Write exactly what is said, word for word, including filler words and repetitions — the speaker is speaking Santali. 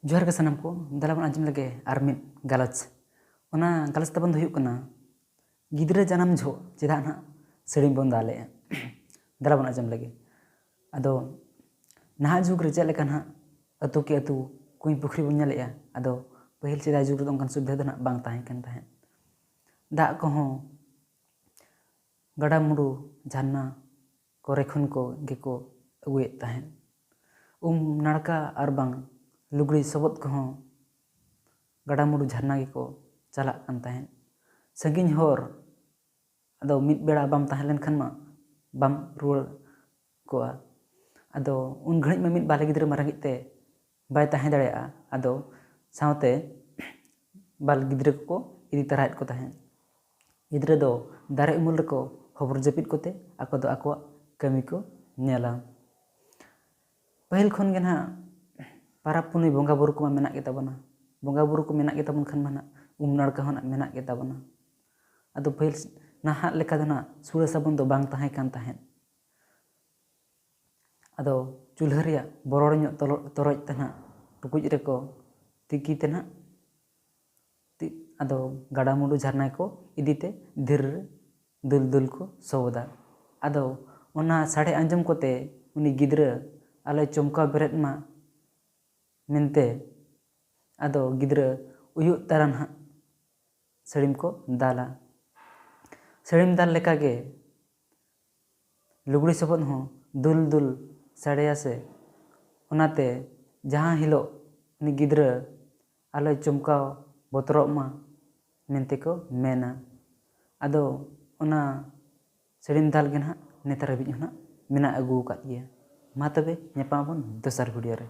ᱡᱚᱦᱟᱨ ᱜᱮ ᱥᱟᱱᱟᱢ ᱠᱚ, ᱫᱮᱞᱟ ᱵᱚᱱ ᱟᱸᱡᱚᱢ ᱞᱮᱜᱮ ᱟᱨ ᱢᱤᱫ ᱜᱟᱞᱚᱪ᱾ ᱚᱱᱟ ᱜᱟᱞᱚᱪ ᱛᱟᱵᱚᱱ ᱫᱚ ᱦᱩᱭᱩᱜ ᱠᱟᱱᱟ, ᱜᱤᱫᱽᱨᱟᱹ ᱡᱟᱱᱟᱢ ᱡᱚᱦᱚᱜ ᱪᱮᱫᱟᱜ ᱱᱟᱦᱟᱜ ᱥᱟᱹᱲᱤᱢ ᱵᱚᱱ ᱫᱟᱞᱮᱜᱼᱟ? ᱫᱮᱞᱟ ᱵᱚᱱ ᱟᱸᱡᱚᱢ ᱞᱮᱜᱮ᱾ ᱟᱫᱚ ᱱᱟᱦᱟᱜ ᱡᱩᱜᱽ ᱨᱮ ᱪᱮᱫ ᱞᱮᱠᱟ ᱱᱟᱦᱟᱜ ᱟᱹᱛᱩ ᱠᱮ ᱟᱹᱛᱩ ᱠᱩᱧ ᱯᱩᱠᱷᱨᱤ ᱵᱚᱱ ᱧᱮᱞᱮᱜᱼᱟ, ᱟᱫᱚ ᱯᱟᱹᱦᱤᱞ ᱥᱮᱫᱟᱭ ᱡᱩᱜᱽ ᱨᱮᱫᱚ ᱚᱱᱠᱟᱱ ᱥᱩᱵᱤᱫᱷᱟ ᱫᱚ ᱱᱟᱦᱟᱜ ᱵᱟᱝ ᱛᱟᱦᱮᱸ ᱠᱟᱱ ᱛᱟᱦᱮᱸᱫ᱾ ᱫᱟᱜ ᱠᱚᱦᱚᱸ ᱜᱟᱰᱟ ᱢᱩᱰᱩ ᱡᱷᱟᱨᱱᱟ ᱠᱚᱨᱮ ᱠᱷᱚᱱ ᱠᱚ ᱜᱮᱠᱚ ᱟᱹᱜᱩᱭᱮᱫ ᱛᱟᱦᱮᱸᱫ᱾ ᱩᱢ ᱱᱟᱲᱠᱟ ᱟᱨ ᱵᱟᱝ ᱞᱩᱜᱽᱲᱤ ᱥᱚᱵᱚᱫ ᱠᱚᱦᱚᱸ ᱜᱟᱰᱟ ᱢᱩᱰᱩ ᱡᱷᱟᱨᱱᱟ ᱜᱮᱠᱚ ᱪᱟᱞᱟᱜ ᱠᱟᱱ ᱛᱟᱦᱮᱸᱫ᱾ ᱥᱟᱺᱜᱤᱧ ᱦᱚᱨ ᱟᱫᱚ ᱢᱤᱫ ᱵᱮᱲᱟ ᱵᱟᱢ ᱛᱟᱦᱮᱸ ᱞᱮᱱᱠᱷᱟᱱ ᱢᱟ ᱵᱟᱢ ᱨᱩᱣᱟᱹᱲ ᱠᱚᱜᱼᱟ᱾ ᱟᱫᱚ ᱩᱱ ᱜᱷᱟᱹᱲᱤᱡ ᱢᱟ ᱢᱤᱫ ᱵᱟᱞᱮ ᱜᱤᱫᱽᱨᱟᱹ ᱢᱟ ᱨᱮᱸᱜᱮᱡ ᱛᱮ ᱵᱟᱭ ᱛᱟᱦᱮᱸ ᱫᱟᱲᱮᱭᱟᱜᱼᱟ᱾ ᱟᱫᱚ ᱥᱟᱶᱛᱮ ᱵᱟᱞ ᱜᱤᱫᱽᱨᱟᱹ ᱠᱚᱠᱚ ᱤᱫᱤ ᱛᱟᱨᱟᱭᱮᱫ ᱠᱚ ᱛᱟᱦᱮᱸᱫ᱾ ᱜᱤᱫᱽᱨᱟᱹ ᱫᱚ ᱫᱟᱨᱮ ᱩᱢᱩᱞ ᱨᱮᱠᱚ ᱦᱚᱵᱚᱨ ᱡᱟᱹᱯᱤᱫ ᱠᱚᱛᱮ ᱟᱠᱚ ᱫᱚ ᱟᱠᱚᱣᱟᱜ ᱠᱟᱹᱢᱤ ᱠᱚ ᱧᱮᱞᱟ᱾ ᱯᱟᱹᱦᱤᱞ ᱠᱷᱚᱱ ᱜᱮ ᱱᱟᱦᱟᱜ ᱯᱟᱨᱟᱵᱽ ᱯᱩᱱᱟᱹᱭ ᱵᱚᱸᱜᱟ ᱵᱩᱨᱩ ᱠᱚᱢᱟ ᱢᱮᱱᱟᱜ ᱜᱮᱛᱟ ᱵᱚᱱᱟ᱾ ᱵᱚᱸᱜᱟ ᱵᱩᱨᱩ ᱠᱚ ᱢᱮᱱᱟᱜ ᱜᱮᱛᱟ ᱵᱚᱱ ᱠᱷᱟᱱ ᱢᱟ ᱱᱟᱦᱟᱜ ᱩᱢ ᱱᱟᱲᱠᱟ ᱦᱚᱸ ᱱᱟᱦᱟᱜ ᱢᱮᱱᱟᱜ ᱜᱮᱛᱟ ᱵᱚᱱᱟ᱾ ᱟᱫᱚ ᱯᱟᱹᱦᱤᱞ ᱱᱟᱦᱟᱜ ᱞᱮᱠᱟ ᱫᱚ ᱱᱟᱦᱟᱜ ᱥᱩᱲᱟᱹ ᱥᱟᱵᱚᱱ ᱫᱚ ᱵᱟᱝ ᱛᱟᱦᱮᱸ ᱠᱟᱱ ᱛᱟᱦᱮᱸᱫ᱾ ᱟᱫᱚ ᱪᱩᱞᱦᱟᱹ ᱨᱮᱭᱟᱜ ᱵᱚᱨᱚᱲ ᱧᱚᱜ ᱛᱚᱞᱚ-, ᱛᱚᱨᱚᱡ ᱛᱮ ᱱᱟᱦᱟᱜ ᱴᱩᱠᱩᱡ ᱨᱮᱠᱚ ᱛᱤᱠᱤ ᱛᱮ ᱱᱟᱦᱟᱜ ᱛᱤ-, ᱟᱫᱚ ᱜᱟᱰᱟ ᱢᱩᱰᱩ ᱡᱷᱟᱨᱱᱟ ᱠᱚ ᱤᱫᱤ ᱛᱮ ᱫᱷᱤᱨᱤ ᱨᱮ ᱫᱩᱞ ᱫᱩᱞ ᱠᱚ ᱥᱚᱵᱚᱫᱟ᱾ ᱟᱫᱚ ᱚᱱᱟ ᱥᱟᱰᱮ ᱟᱸᱡᱚᱢ ᱠᱚᱛᱮ ᱩᱱᱤ ᱜᱤᱫᱽᱨᱟᱹ ᱟᱞᱚᱭ ᱪᱚᱢᱠᱟᱣ ᱵᱮᱨᱮᱫ ᱢᱟ ᱢᱮᱱᱛᱮ ᱟᱫᱚ ᱜᱤᱫᱽᱨᱟᱹ ᱩᱭᱩᱜ ᱛᱟᱨᱟ ᱱᱟᱦᱟᱜ ᱥᱟᱹᱲᱤᱢ ᱠᱚ ᱫᱟᱞᱟ᱾ ᱥᱟᱹᱲᱤᱢ ᱫᱟᱞ ᱞᱮᱠᱟᱜᱮ ᱞᱩᱜᱽᱲᱤ ᱥᱚᱵᱚᱫ ᱦᱚᱸ ᱫᱩᱞ ᱫᱩᱞ ᱥᱟᱰᱮᱭᱟ ᱥᱮ, ᱚᱱᱟᱛᱮ ᱡᱟᱦᱟᱸ ᱦᱤᱞᱳᱜ ᱩᱱᱤ ᱜᱤᱫᱽᱨᱟᱹ ᱟᱞᱚᱭ ᱪᱚᱢᱠᱟᱣ ᱵᱚᱛᱚᱨᱚᱜ ᱢᱟ ᱢᱮᱱᱛᱮ ᱠᱚ ᱢᱮᱱᱟ᱾ ᱟᱫᱚ ᱚᱱᱟ ᱥᱟᱹᱲᱤᱢ ᱫᱟᱞ ᱜᱮ ᱱᱟᱦᱟᱜ ᱱᱮᱛᱟᱨ ᱦᱟᱹᱵᱤᱡ ᱦᱚᱸ ᱱᱟᱦᱟᱜ ᱢᱮᱱᱟᱜ ᱟᱹᱜᱩ ᱟᱠᱟᱫ ᱜᱮᱭᱟ᱾ ᱢᱟ ᱛᱚᱵᱮ ᱧᱟᱯᱟᱢ ᱟᱵᱚᱱ ᱫᱚᱥᱟᱨ video ᱨᱮ᱾